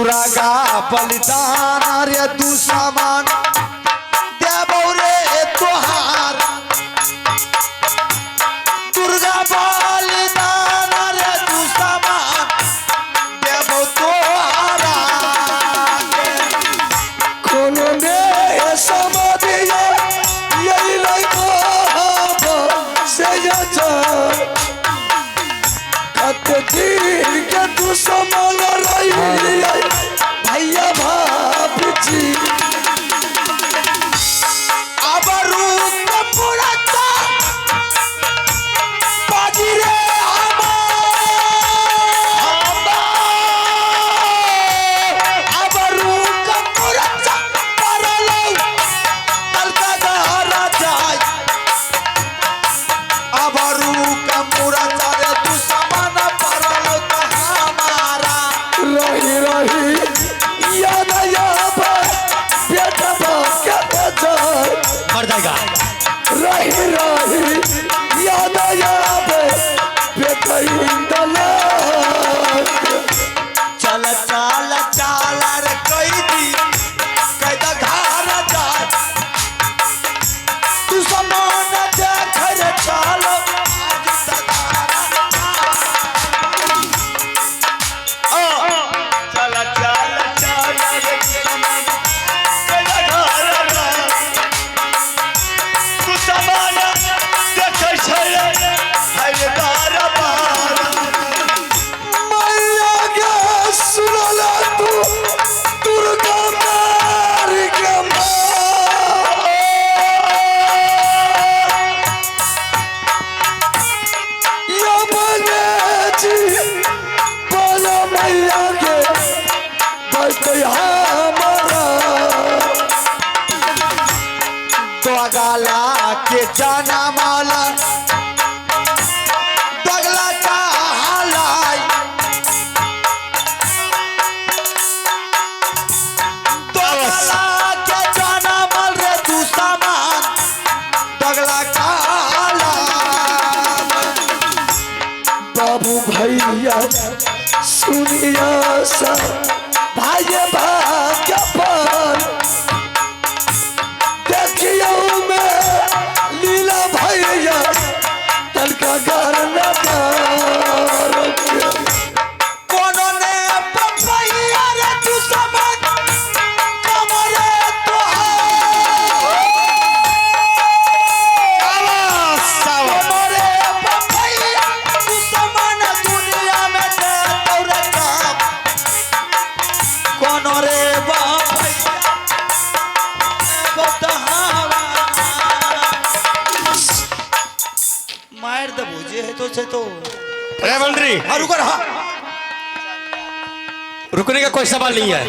दुर्गा बलिदान रे दुश्मन देबौ रे तोहार। दुर्गा बलिदान रे दुश्मन देबौ तोहारा। कोनो ने समाधिया यही लई से जा कत दिन के दुश्मन रही भैया भाभी। अब रूप पुरता बाजी रे अब रूप पुरता परलो तलका गहरा जाय। अब रूप पुरता रे दुश्मन परलो त हमारा। रही रही याद आब बेटा के जाय। मर जाएगा। रही रही याद आब बेटा इंदला। चल चल चल रे कैदी कैदा घर जाय। दुश्मन देख रे चलो आज चल चल चल रे दुश्मन कैदा घर जाय। दुश्मन देखै छै हरे दरबार। मैया के सुनला तू दुर्गा मारी के माँ। या बने जी बोलो मैया के बस हमारा। दगला के जाना माला दगला चाहलाई। दगला के जाना माल रे दुश्मन दगला चाहलाई। बाबू भैया सुनिया सब भाई भाग्य पर देखियो में लीला भैया तलका घर न कोनो ने पपैया रे दुश्मन कमरे तोहार। कमरे पपैया दुश्मन दुनिया में दे तोरे काम। कोनो रे बापैया बतावा मार देबो जे है तो छै तो। अरे मंत्री हाँ रुको हाँ रुकने का कोई सवाल नहीं है।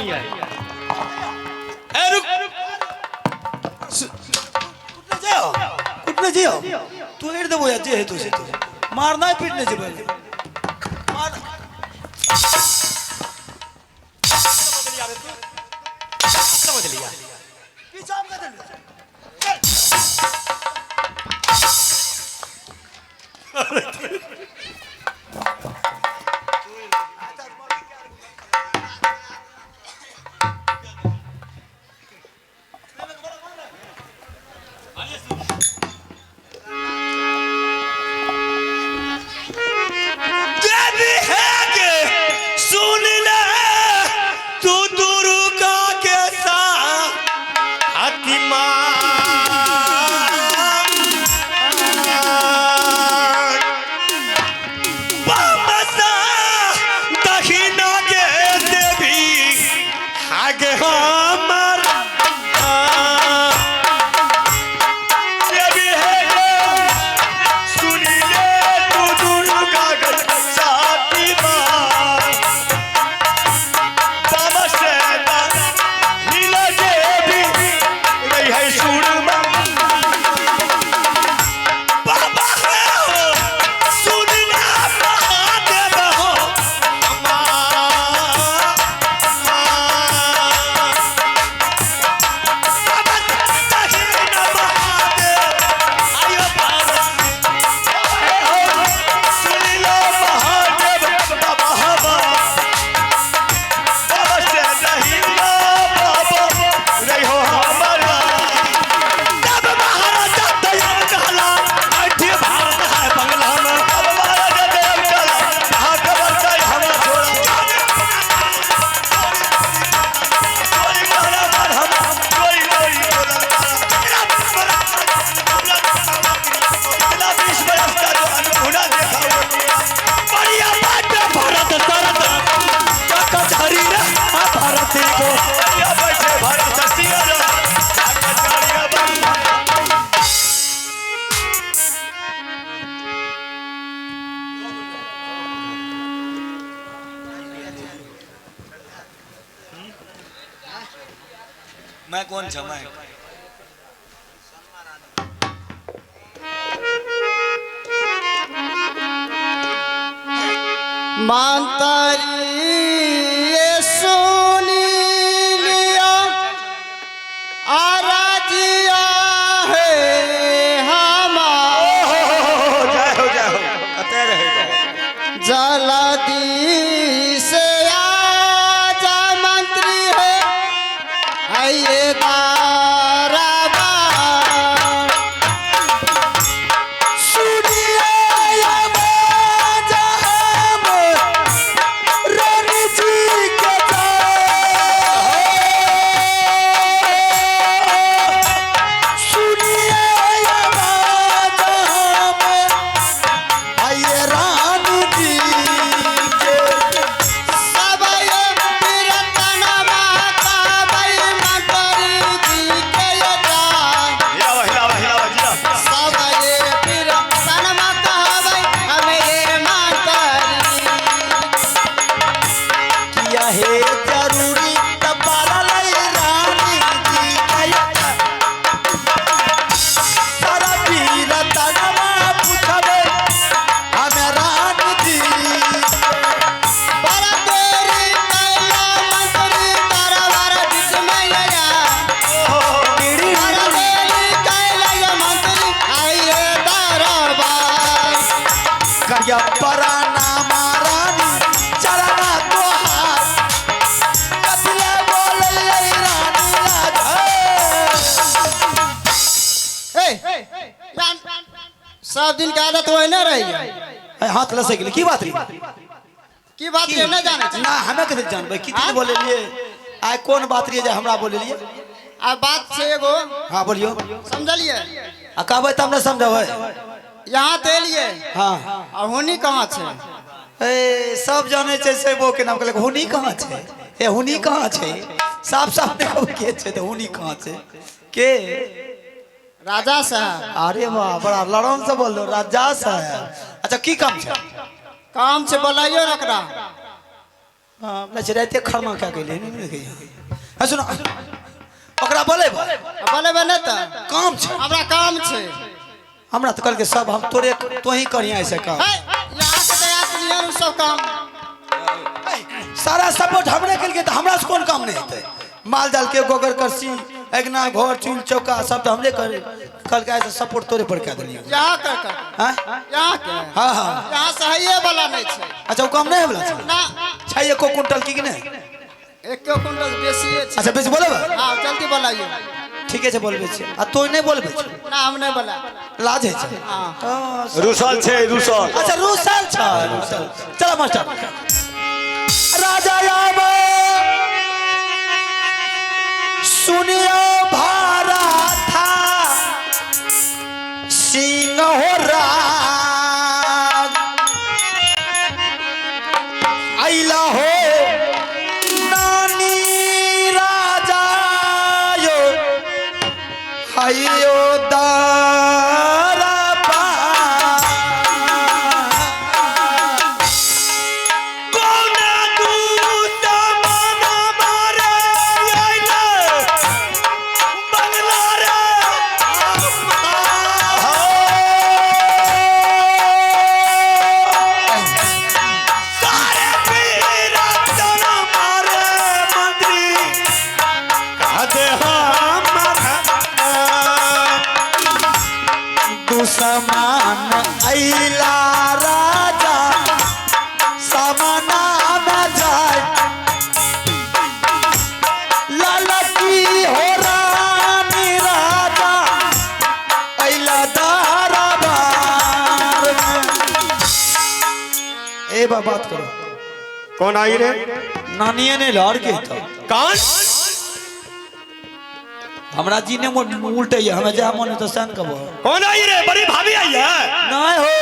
ए रुक कुटने जाओ कुटने जाओ तू हेर देबो या जे है तो से तो मारना है पीटने जे पहले मार। समझ लिया पीछा हम कर दे। मैं कोन छ मैं मंत्री ये सुनी लिया आराजिया है हमार जय हो जय हो कतऽ रहै जल्दी से आजा मंत्री है आइए दाराबा सुनिए आवाज हम रानी जी के जान। सुनिए आवाज हम आइए रानी जी के सबय बीरतनवा काबई मंत्री जी के जा हिलावा हिलावा हिलावा जिला सबय बीरतनवा काबई हमें मंत्री किया हे जरूरी तबारा लई रानी जी के सारा पीर तनवा पूछबे हमें रानी जी बड़ा तेरी कैला मंत्री दरबार बीच में आया बड़ा तेरी कैला ये मंत्री आइए दरबार करिया पराना महारानी चरना तोहार कथिले बोललै रानी राजा ए सब दिन के आदत वही ना रही ए, हाथ लसै गेलै की बात रे की बात ये नहीं जाने छी ना हमें कथी जानबै की दिन बोललियै आइ कोन बात रहियै जे हमरा बोललियै आ बात छै एगो हाँ बोलियो समझलिए आ कहबै तब ने समझबै यहाँ तो एलिए हाँ आ होनी कहाँ छै ए सब जानै छै सेबो के नाम कहलक हुनी कहाँ छै ए हुनी कहाँ छै साफ साफ देखो के छै तऽ हुनी कहाँ छै के राजा साहब अरे वाह बड़ा लड़न से बोललो राजा साहब अच्छा की काम छै काम छै बोलाइयो ने ओकरा हाँ नहि छै राइते खरना कए गेलै नहि देखै हाँ सुनो ओकरा बोलेबै बोलेबै नहि तऽ काम छै हमरा काम छै हमरा तऽ कहलकै सब हम तोरे तोही करिया ऐसे काम हे, यहाँ के दया से लियन उ सब काम सारा सपोर्ट हमरे केलकै तऽ हमरा से कोन काम नहि हेतै माल जाल के गोबर करसी अगना घर चूल चौका सब तऽ हमरे करे कहलकै ऐसे सपोर्ट तोरे पर कए देलियै यहाँ कर कर हाँ यहाँ के हाँ हाँ यहाँ से हइये वाला नहीं छै अच्छा ओ काम नहि होइवला छै ना छै एको क्विंटल की कि नहि एको कुंटल बेसिए छै अच्छा बेसी बोलेबै हाँ जल्दी बोलाइयो ठीके छै बोलबै छै आ तोय नहि बोलबै छै ना हम नहीं बोला लाज होइ छै हाँ हाँ, रुसल छै रुसल अच्छा रुसल छै रुसल चलो मास्टर राजा आब सुनियो भारा था सिंह हो राग अइला हो नानी राजा यो हयो दारा पा कोना दूत मना मारे आइले बंगला रे सारे पीरा तना मारे मंत्री कहते हम दुश्मन अइला राजा समाना में जाय ललकी हो रानी राजा अइला दरबार में। ए बा बात करो कौन आई रे नानिए ने लड़ के तो कौन हमरा जी ने मोन उल्टे हमें जा मन तो सहन कबो कौन आई रे बड़ी भाभी आई है नहीं हो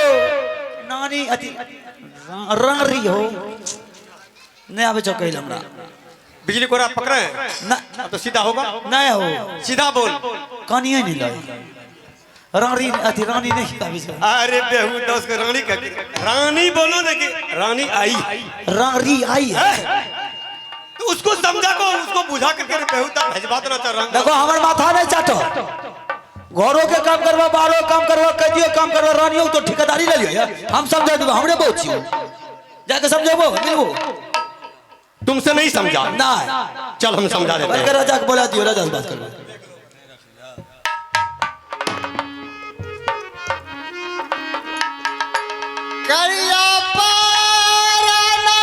नानी अति रारी हो नहीं आवे छौ कहिल हमरा बिजली कोरा पकड़े हैं ना अब तो सीधा होगा नहीं हो सीधा बोल कनिए नहीं लगे रानी अति रानी नहीं आवे छौ अरे बेहू दोस्त के रानी का रानी बोलो ना कि रानी आई रारी आई है तू तो उसको समझा को उसको बुझा करके बेहुदा भेजवा देना चाह रंग। देखो हमर माथा नहीं चाटो, घरों के काम करवा, बाहरों काम करवा, कैदियों काम करवा, रानियों तो ठेकेदारी ले लियो। हम समझा देबो, हमरे बहुत छियो, जाके समझेबो मिलबो। तुमसे नहीं समझा ना, चल हम समझा देते हैं। राजा के बोला दियो, राजा से बात करबो। करिया पारनामा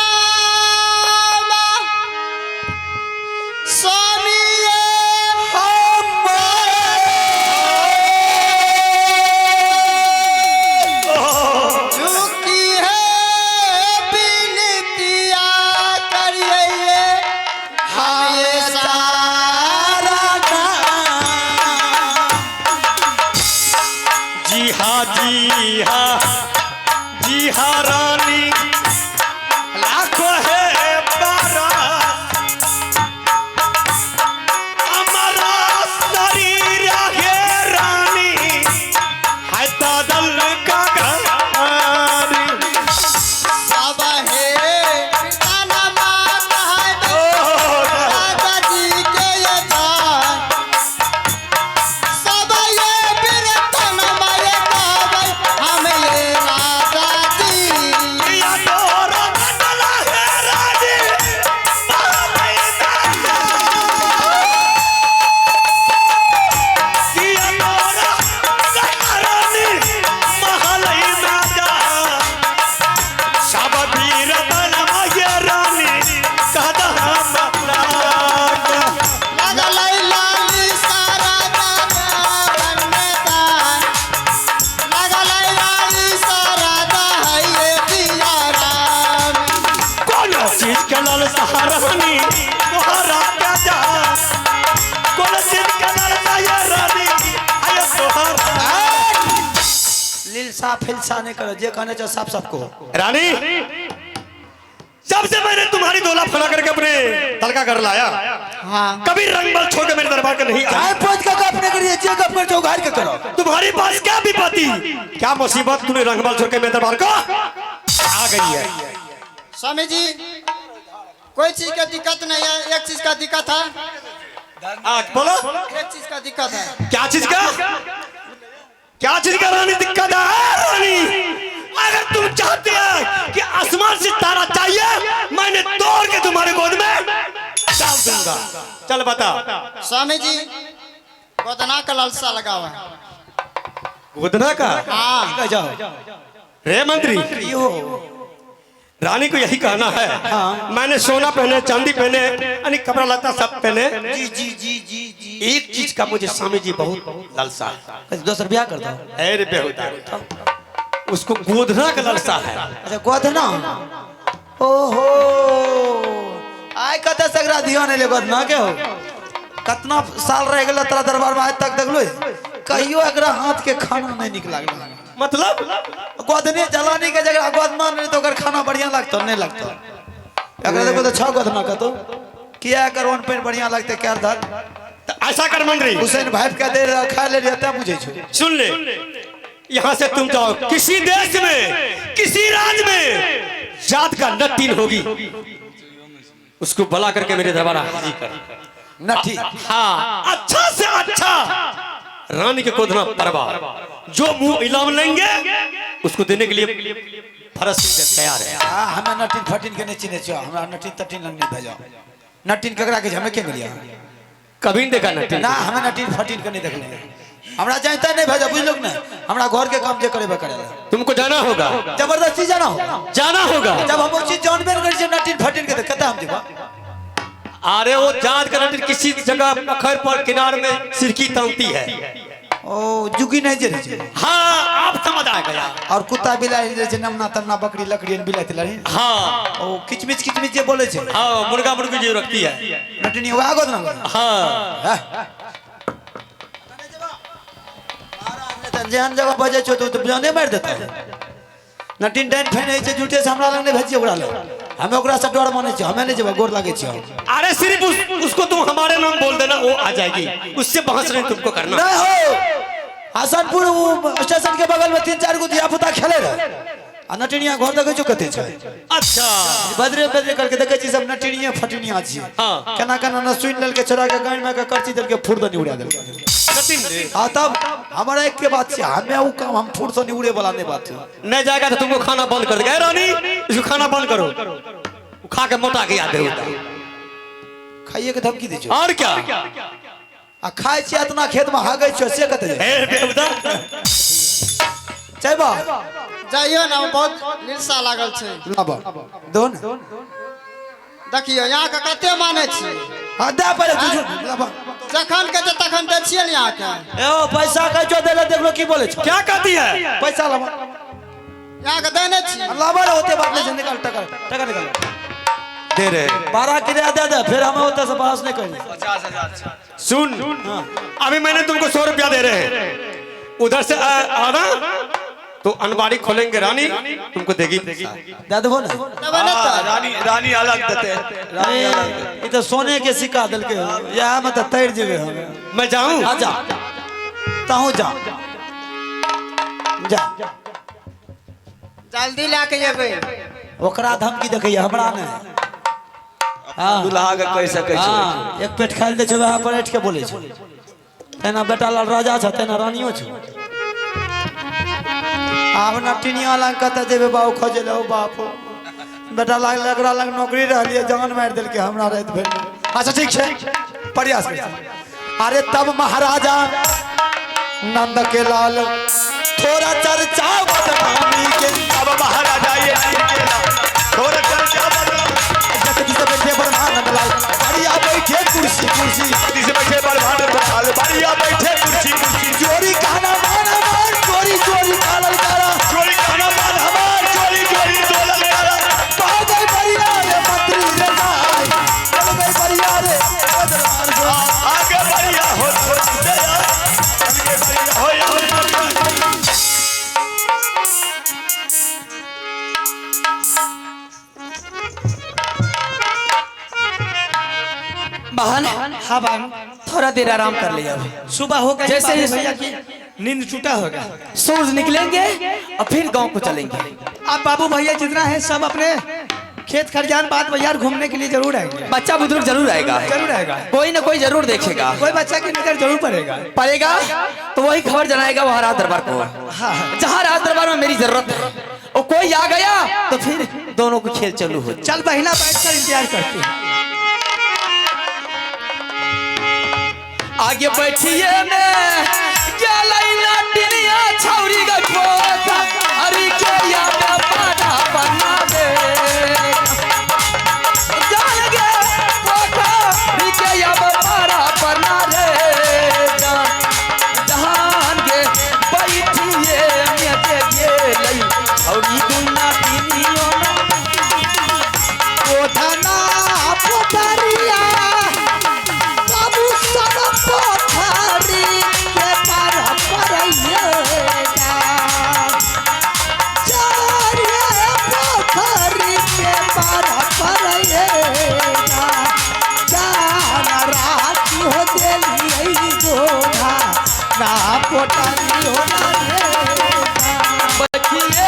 स्वामी झुकी है बिनतिया करिए हमेशा। जी हाँ जी हाँ जी हाँ रानी, लाखों है बारात, हमारा शरीर है रानी, है दादल का घर। सब है पिता माता है राजा जी के ये जान, सब ये बिरतन माये कहबै हम ये राजा जी। या तोरा बदला है रानी, किया तोरा रानी, महल राजा, सब वीर बनवाये रानी, कहता हम राजा। लगलै लाली सारा दादा बनता, लगलै लाली सारा दा है ये पिया राम। कौन चीज के लाल सहारानी तोहरा राजा, कौन चीज के लाल सहारा रानी, आयो तोहरा। लीलसा फिलसा नहीं करो, जे कहने चाहो साफ साफ कहो। रानी, जब से मैंने तुम्हारी दोला फला करके अपने तलका कर लाया, हाँ कभी रंग बल छोड़ के मेरे दरबार का नहीं आया। चाहे पहुंच के गप नहीं करिए, जे गप कर चाहो घर के करो। तुम्हारे पास क्या विपत्ति, क्या मुसीबत, तूने रंगबल छोड़ के मेरे दरबार को आ गई है। स्वामी जी कोई चीज का दिक्कत नहीं है, एक चीज का दिक्कत है। आज बोलो एक चीज का दिक्कत है। क्या चीज का, क्या चीज का रानी दिक्कत है? रानी अगर तुम चाहते हैं कि आसमान से तारा चाहिए, मैंने तोड़ के तुम्हारे गोद में डाल दूंगा। चल बता। स्वामी जी गोदना का लालसा लगा हुआ है। गोदना का? हाँ। जाओ रे मंत्री, यो रानी को यही कहना है। हाँ। मैंने सोना पहने, चांदी पहने, यानी कपड़ा लत्ता सब पहने। जी जी जी जी जी। एक चीज का मुझे स्वामी जी बहुत लालसा है। दोसर ब्याह कर दो। अरे बेहुदा, उसको गोदना का लालसा है। अच्छा गोदना, ओहो आय कते सगरा ध्यान एले गोदना के हो, कतना साल रह गेल तोरा दरबार में आज तक देखलो कहियो एकरा हाथ के खाना नहीं निक लागल। मतलब गोदने जलानी के जगह गोदना नहीं तो ओकर खाना बढ़िया लगतो नहीं लगतो। एकरा देखो तो 6 गोदना कतो किया एकर वन पेन बढ़िया लगते क्या धर। तो ऐसा कर मंत्री, हुसैन भाई के दे रहा खा ले रहा तब बुझे छो। सुन ले, यहाँ से तुम जाओ किसी देश में किसी राज्य में जात का नट्टीन होगी, उसको बुला करके मेरे दरबार हाजिर कर। नट्टी? हाँ, अच्छा से अच्छा रानी के गोदना परवा, जो मुंह इलाम लेंगे उसको देने के लिए फरस तैयार है। हाँ, हमें नटीन फटीन के नहीं चिन्हे छो, हमरा नटीन तटीन लंग नहीं भेजो। नटीन ककरा के हमें के मिलिया? कभी नहीं देखा नटीन ना, हमें नटीन फटीन के नहीं देखले, हमरा जानता नहीं भेजो, बुझलोग ना, हमरा घर के काम जे करेबे करेला। तुमको जाना होगा, जबरदस्ती जाना होगा, जाना होगा। जब हम वो चीज जानबे नहीं करै नटीन फटीन के तो कतऽ हम जेबा? अरे वो जात का नटीन किसी जगह पखर पर किनार में सिरकी तानती है। ओ जुगी नहीं जे रहै छै। हाँ, आप समझ आ गया। और कुत्ता बिलाई जे छै नमना तमना बकरी लकड़ी बिलाई तिलाई। हाँ, ओ किचमिच किचमिच जे बोले छै। हाँ, मुर्गा मुर्गी जो रखती है नटनी वह गोद ना। हाँ, जेहन जगह बजे छो तो जाने मारि देतौ। नटीन डाइन फैन होइ छै झूठे से हमरा लग नहीं भेजिए ओकरा लग, हमें ओकरा से डर मानै छियै, हमें नहीं जेबै, गोर लागै छियै। अरे सिर्फ उसको तुम हमारे नाम बोल देना, वो आ जाएगी, उससे बहस नहीं तुमको करना। नहीं हो, हसनपुर स्टेशन के बगल में 3-4 गो धिया पुता खेले रहे, आ नटिनिया घर देखै छौ कते छै। अच्छा। बदरे बदरे करके देखै छी सब नटिनिया फटिनिया छी। हाँ। केना केना न सुनि लेलकै छोड़ा के गानि में के करची देलकै फुर्दनी उड़ा देलकै। नटिन रे। हाँ तब हमारा एक के बात छै, हमें उ काम हम फुर्सनी उड़े वाला नहीं बात है। नहीं जाएगा तो तुमको खाना बंद कर देगा। ए रानी, इसको खाना बंद करो, वो खा के मोटा के याद होता। खाइए के धमकी दै छौ। और क्या? आ खाइ छी इतना खेत में हागै छौ से कतऽ जाइ? ए बेहुदा। जइबा? जाइयो ना, बहुत लिलसा लागल छै। लाबा दो ने। देखियो यहाँ के कते मानै छी। हाँ दे पहिले तू लाबा। जखन के जे तखन दै छियै ने यहाँ के। ए ओ पैसा कहै छौ दै लए, देखलो की बोलै छौ। क्या कहती है? पैसा लाबा। यहाँ के देने छी। लाबा रे, होते बात नहीं छै, निकाल टका, टका निकाल। दे रहे। 12 किराया दे दे, फिर हमें होते से बहस नहीं करेंगे। 50,000। सुन, अभी मैंने तुमको 100 रुपया दे रहे हैं, उधर से आना तो अनबारी खोलेंगे, रानी तुमको देगी। दे देबो ना। देबै ने तऽ। रानी रानी अलग देते, रानी अलग देते। ई तऽ सोने के सिक्का देलकै, इएह में तऽ तैर जेबै हम। मैं जाऊं? हाँ जा, तहूँ जा जा। जल्दी लए के जेबै। ओकरा धमकी देखैया हमरा नहि। हाँ। दुल्हा के कहि सकै छै। हाँ, एक पेट खाइ दै छै वएह पर ऐठ के बोलै छै। तेना बेटा लाल राजा छ, तेना रानियो छ। आब नटिनिया लग कतऽ जेबै बाबू खोजै लए? ओ बाप, बेटा लाल एकरा लग नौकरी रहलियै, जान मारि देलकै हमरा राति भरि। अच्छा ठीक छै, प्रयास करै छी। अरे तब महाराजा नंद के लाल थोड़ा चर्चा बदनामी के। अब महाराजा ये नंद के लाल थोड़ा चर्चा बदनामी। जगदीश बैठे ब्रह्मानंद लाल, बढ़िया बैठे कुर्सी कुर्सी। जगदीश बैठे ब्रह्मानंद लाल, बढ़िया बैठे कुर्सी कुर्सी। चोरी कहना मान हमार, चोरी चोरी कालल काला। चोरी कहना मान हमार, चोरी चोरी डोलल काला। पा गई बढ़िया रे मंत्री रे भाई, चल गई बढ़िया रे ओ दरबार से। आगे बढ़िया हो से यार, आगे बढ़िया हो यार। बहन। हाँ बहन। थोड़ा देर आराम कर लिया। अब सुबह हो गई, जैसे ही भैया की नींद छूटा होगा, सूरज निकलेंगे और फिर गांव को चलेंगे। अब बाबू भैया जितना है सब अपने खेत खरियान बात बाजार घूमने के लिए जरूर आएंगे। बच्चा बुजुर्ग जरूर आएगा। जरूर आएगा, कोई ना कोई जरूर देखेगा, कोई बच्चा की नजर जरूर पड़ेगा। पड़ेगा तो वही खबर जनाएगा वहाँ राज दरबार को। हाँ। जहाँ राज दरबार में मेरी जरूरत है और कोई आ गया तो फिर दोनों को खेल चालू हो। चल बहिना बैठ कर इंतजार करती है। आगे बैठिए में छौरी अरे के याद पारा बना दे जान गे पोखरी के याद पारा बना रे जहान गे बैठिए में के गेलै छौरी दुना तिनियो पोधना पोखरिया बाबू सब पोखरी के पार परैया चारे पोखरी के पार परैया जान रात हो देलियै गोधा ना पोटरी हो ना रे। बैठिए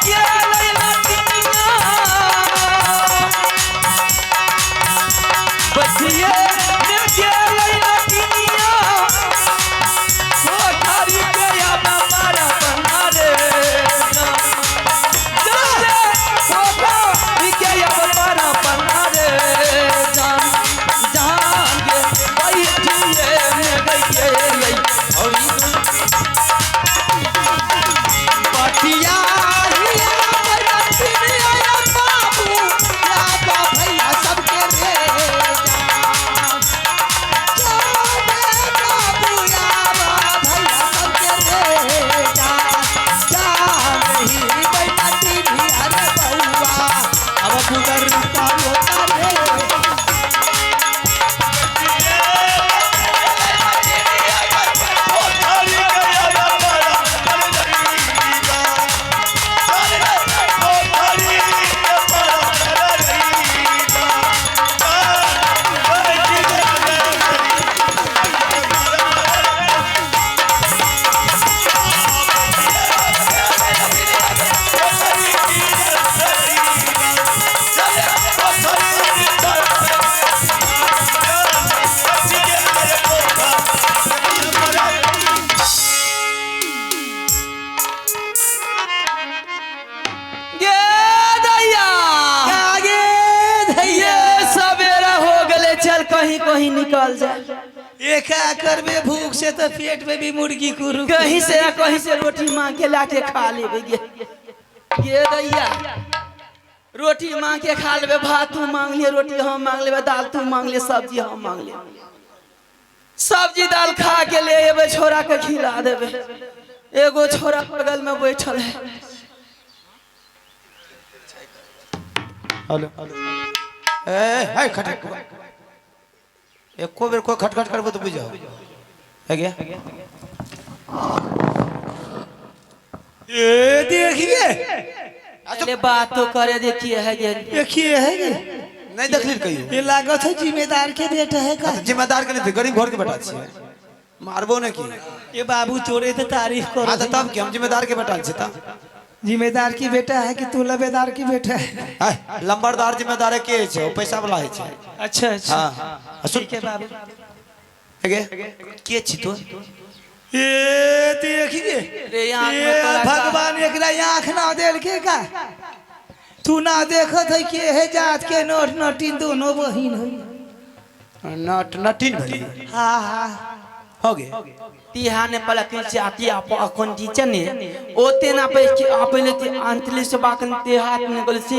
गेलै लटिनिया बैठिए गेलै लटिनिया पोखरी के याद पारा बना रे जान पोखरी के याद पारा बना रे जान जान गे बैठिए में गेलै छौरी। कहीं कहीं निकल जाए। एका करबे भूख से तो पेट में भी मुर्गी कुरु। कहीं से ना कहीं से रोटी मांग के लाके खा लेबे गे। गे दैया रोटी मांग के खा लेबे, भात तू मांग ले, रोटी हम मांग लेबे, दाल तू मांग ले, सब्जी हम मांग ले। सब्जी दाल खा के ले एबे, छोरा के खिला देबे। एगो छोरा बगल में बैठल है। हेलो ए है खटखट एको बेर कोई खटखट करबो तो बुझ जाओ है गया। ए देखिए अरे बात तो करे देखिए है गे। देखिए है गे। नहीं देखली कहियो। ये लागत है जिम्मेदार के बेटा है का। जिम्मेदार के नहीं, गरीब घर के बेटा छियै, मारबो नहीं की। ये बाबू तोरे तो तारीफ करो। हाँ तो तब की हम जिम्मेदार के बेटा छियै तब। जिम्मेदार की बेटा है कि तू लबेदार की बेटा है? है लंबरदार जिम्मेदार के छै, ओ पैसा वाला है छै। अच्छा अच्छा। हां सुन ठीक है बाबू। गे के छी तू? ए देखिए रे आँख में ए तोरा का- भगवान एकरा आँख ना देल के का तू ना देखत है के है जात के नोट नोटिन दोनों बहिन है। नट नटिन भली। हाँ हाँ हो गए। तिहा ने पलक जाति आप अखन टीचर ने ओते ना पे आपले ते अंतले से बाकन ते हाथ ने गल से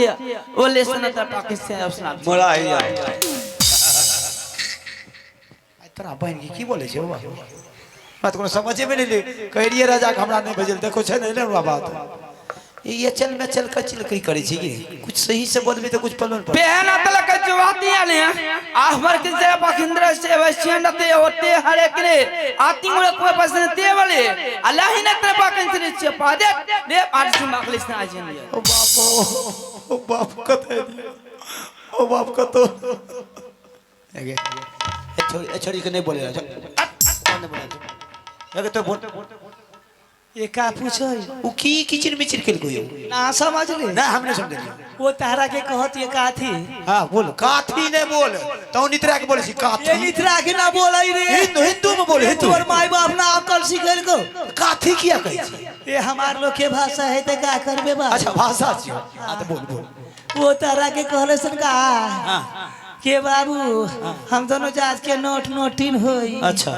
ओले से न त पाके से अपना मोरा आई आई आइ तोरा बहिन के की बोले छै बा? बात कोनो समझे में नहीं ले कह रहिए राजा के हमरा नहीं भेजल देखो छै नहीं ने हमरा बात। ये चल में चल के चिल की करे छी की कुछ सही से बोलबी तो कुछ पलवन पर। पहना तलक जवाती आने आहमर के से पखिंद्र से वश्यन ते होते हरे के आती मुरे कोई पसंद ते वाले अल्लाह ही ने तर पाकन से से पादे रे आज से माखले से आज नहीं। ओ बाप ओ बाप कते ओ बाप कतो एगे ए छोरी ए छोरी के नहीं बोले राजा नहीं बोले एगे तो बोल ये का पूछो उ की किचिर मिचिर केल कोयो ना समझ ले ना हमने समझ लिया। वो तारा के कहत ये का थी। हां बोल काथी ने बोल तो नितरा के बोले छी ये काथी। नितरा के ना बोलई रे। हिंदू हिंदू में बोल हिंदू। तोर माई बाप ना अकल सिखेल को काथी किया कहै छी? ये हमार लोग के भाषा है ते का करबे बा। अच्छा भाषा छियो। हां तो बोल बोल। वो तारा के कहले सन का हां के बाबू हम दोनों जात के नोट नोटिन होई। अच्छा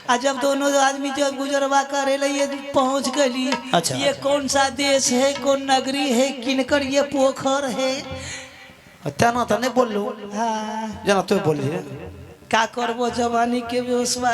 आ जब दोनों आदमी जब गुजरवा करे ले ये पहुंच गली। अच्छा। ये कौन सा देश है, कौन नगरी है, किनकर ये पोखर है? तेना तो नहीं बोललू। हाँ जना तो बोलली रे। का करबो जवानी के बेहोशवा।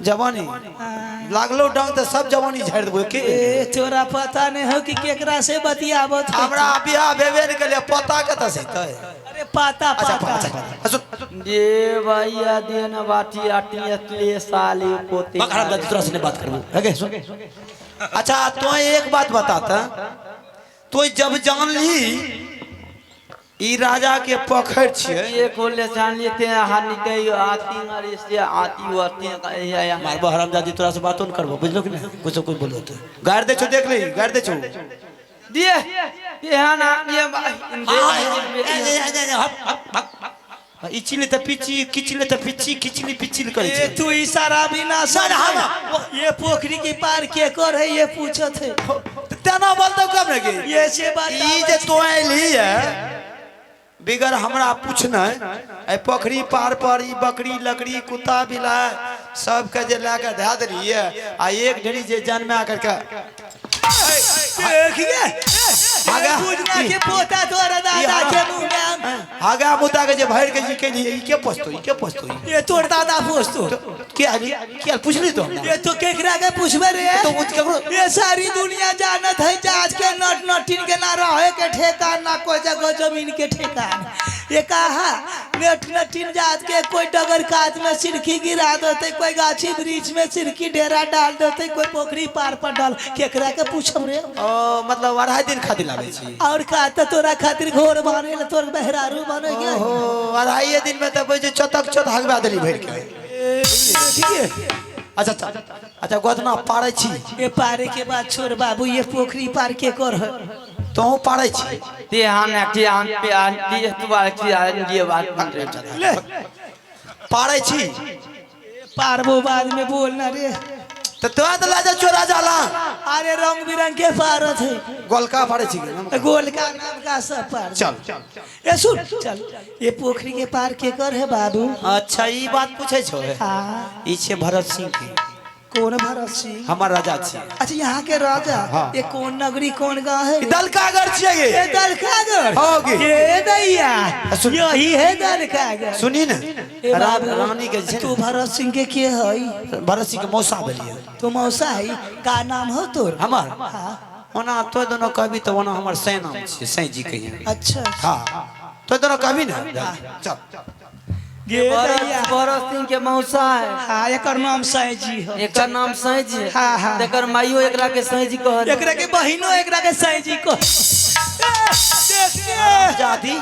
जवानी हाँ। लागलो डंग तो सब जवानी झाड़ देबो के। ए तोरा पता नहीं हो कि केकरा से बतियाबत है। हमरा बियाह भेबे नहीं केले पता कतऽ से हेतै? अरे पाता अच्छा पाता। अच्छा सुन दे भैया देन बाटी आटी अतले साले पोते। बकरा दादी तोरा से नहीं बात करबो। है सुन। अच्छा तो एक बात बताता तो जब जान ली ई राजा के पोखर छियै ये खोले जान लेते हैं हानि के आती मारे से आती होती है। मारबो हरामजादी तोरा से बातो न करबो बुझलो कि नहीं? कुछ कुछ बोलो तो गाड़ दे छो देख ले गाड़ दे छो दिए ये ना ये इचिले त पिची किचिले त पिची किचिली पिचिल करे ए छै। तू इशारा भी ना समझ। ये पोखरी के पार के कर है ये पूछत है। तेना बोलतो कब ने के ये से बात ई जे तो आइली है बिगर हमरा पूछना ए पोखरी पार पर ई बकरी लकड़ी कुत्ता बिलाय सबके जे लए के धए देलियै आ एक ढेरी जे जन्मा करके देखिए आगा पूजना के पोता तोरा दादा के मुंह में आगा मुद्दा के जे भर के जी के लिए ई के पोसतो ई के पोसतो ये तोर दादा पोसतो के आली के पूछली तो ये तो केकरा के पूछबे रे? तो कुछ केकरो ये सारी दुनिया जानत है जात के नट नटिन के ना रहे के ठेकान ना कोई जगह जमीन के ठेकान। ये कहा नट नटिन जात के कोई डगर कात में सिरकी गिरा देते, कोई गाछी वृक्ष में सिरकी ढेरा डाल देते, कोई पोखरी पार पर डाल। केकरा के पूछब रे? ओ मतलब 2.5 दिन खातिर लावे छी और का त तोरा खातिर घोर बने ले तोर मेहरारू बने गया। ओहो 2.5 दिन में त बुझ चतक चत हगवा देली भर के। ठीक है अच्छा अच्छा अच्छा गोदना पारै छी। ये पारे के बाद छोड़ बाबू ये पोखरी पार के कर है तोहू पारै छी। ते हान ते हान पे आन ते तुवार की आन ये बात ले पारै छी पारबो बाद में बोलना रे। तो तोरा तो लाजा चोरा जाला। अरे रंग बिरंग के पारत है। गोलका फाड़े छी। गोलका नाम का सब पार। चल ए सुन चल, ये पोखरी के पार के कर है बाबू? अच्छा ई बात पूछे छो? हाँ। ई छे भरत सिंह के। कौन भरत सिंह? हमार राजा छे। अच्छा यहाँ के राजा? हाँ। ये कौन नगरी कौन गाँव है? दलकागढ़ छिए। ये दलकागढ़? हाँ गे। ये दैया यही है दलकागढ़। सुनी ने रानी के तू भरत सिंह के है? भरत सिंह के मौसा भेलिए। तू मौसा है? का नाम हो तोर? हमार? ओना तो दोनों कहबी तो ओना हमर सै नाम छे, सै जी कहिए। अच्छा हाँ तो दोनों कहबी ना। चल भरत सिंह के मौसा है। हाँ एकर नाम सै जी है। एकर नाम सै जी है। हाँ हाँ। एकर माइयो एकरा के सै जी कहल। एकरा के बहिनो एकरा के सै जी कह। जादी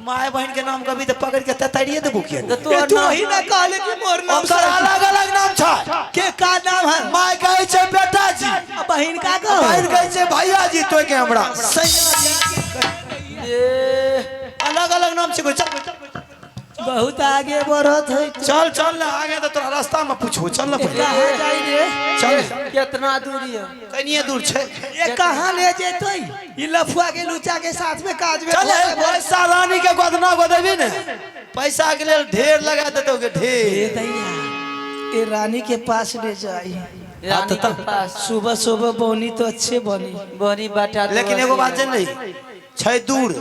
my बहन के नाम कभी तो पकड़ के ततारिए देबो किया। तू ही ना कहले कि मोर नाम ओकर अलग अलग नाम छै। के का नाम है? My कहै छै बेटा जी, बहिन का कह? बहिन कहै छै भैया जी। तो के हमरा सैया जी अलग अलग नाम छै। चल बहुत आगे बढ़त है। चल चल ना आगे तो तोरा रास्ता में पूछो। चल ना पहले कहां जाई रे? चल कितना दूरी है? कनिए दूर छै। ये कहां ले जेतै? ई लफुआ के लुचा के साथ में काज में। चल पैसा रानी के गोदना गोदेबी ने पैसा के लेल ढेर लगा देतौ के ढेर। ए दैया ए रानी के पास ले जाई। रानी के पास सुबह सुबह बोनी तो अच्छे बनी बोनी बाटा। लेकिन एगो बात जान नहीं छै दूर,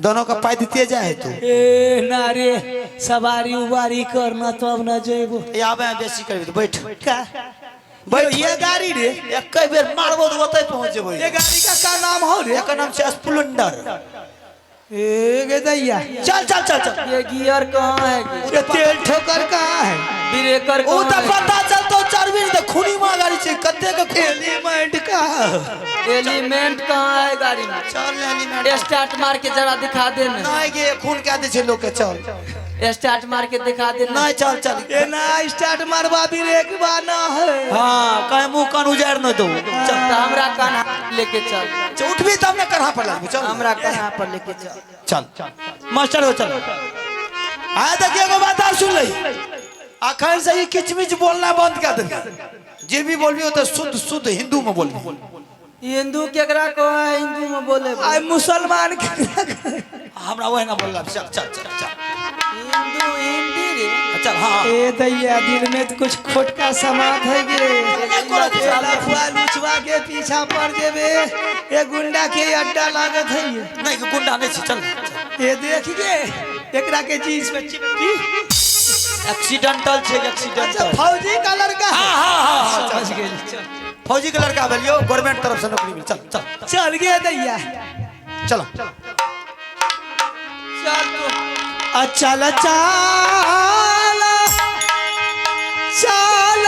दोनों का पाई दिते जाए तू। ए ना रे सवारी उवारी करना तो अब ना जेबो। आबे बेसी करबी तो बैठ का बैठ। ये गाड़ी रे एक बेर मारबो तो ओतै पहुंच जेबो। ये गाड़ी का का नाम हो रे? एकर नाम छै स्प्लेंडर। ए गे दैया चल चल चल चल। ये गियर कहां है? ये तेल ठोकर कहां है? ब्रेकर ओ त पता चलतो चढ़बी त खूनी मा गाड़ी छै कते के एलिमेंट कहां? एलिमेंट कहां है गाड़ी में? चल एलिमेंट स्टार्ट मार के जरा दिखा दे ना। नहीं गे खून क्या दे छै लोग के। चल स्टार्ट मार के दिखा दे। नहीं चल चल। ए ना स्टार्ट मारबा ब्रेक बा ना है। हां कहीं मुंह कान उजाड़ न दो। चल त हमरा कान्हा लेके चल। उठबी तब ने कन्हा पर लागबो। चल हमरा कन्हा पर लेके चल। चल मास्टर हो चल। आ देखिए एगो बात और सुन लई, अखन से ही किचमिच बोलना बंद कर दे। जे भी बोलबी तो शुद्ध शुद्ध हिंदू में बोलबी। हिंदू केकरा कह है? हिंदू में बोले आ मुसलमान केकरा कह? हमरा ओहे ना बोलला। चल चल चल चल हिंदू हिंदी रे। चल हां। ए दैया दिल में तो कुछ खोटका समात है गे। लफुआ लुचवा के पीछा पड़ जेबे। ए गुंडा के अड्डा लागत है। नहीं गुंडा नहीं चल। ए देख गे एकरा के जींस में चिपकी एक्सीडेंटल छे एक्सीडेंटल। अच्छा फौजी का लड़का। हां हां हां समझ गेल। चल फौजी के लड़का भेलियो गवर्नमेंट तरफ से नौकरी मिल। चल चल चल गे दैया चलो चल तू। अच्छा चल चल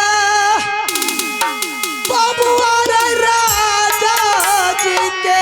बबुआ रे राजा जी के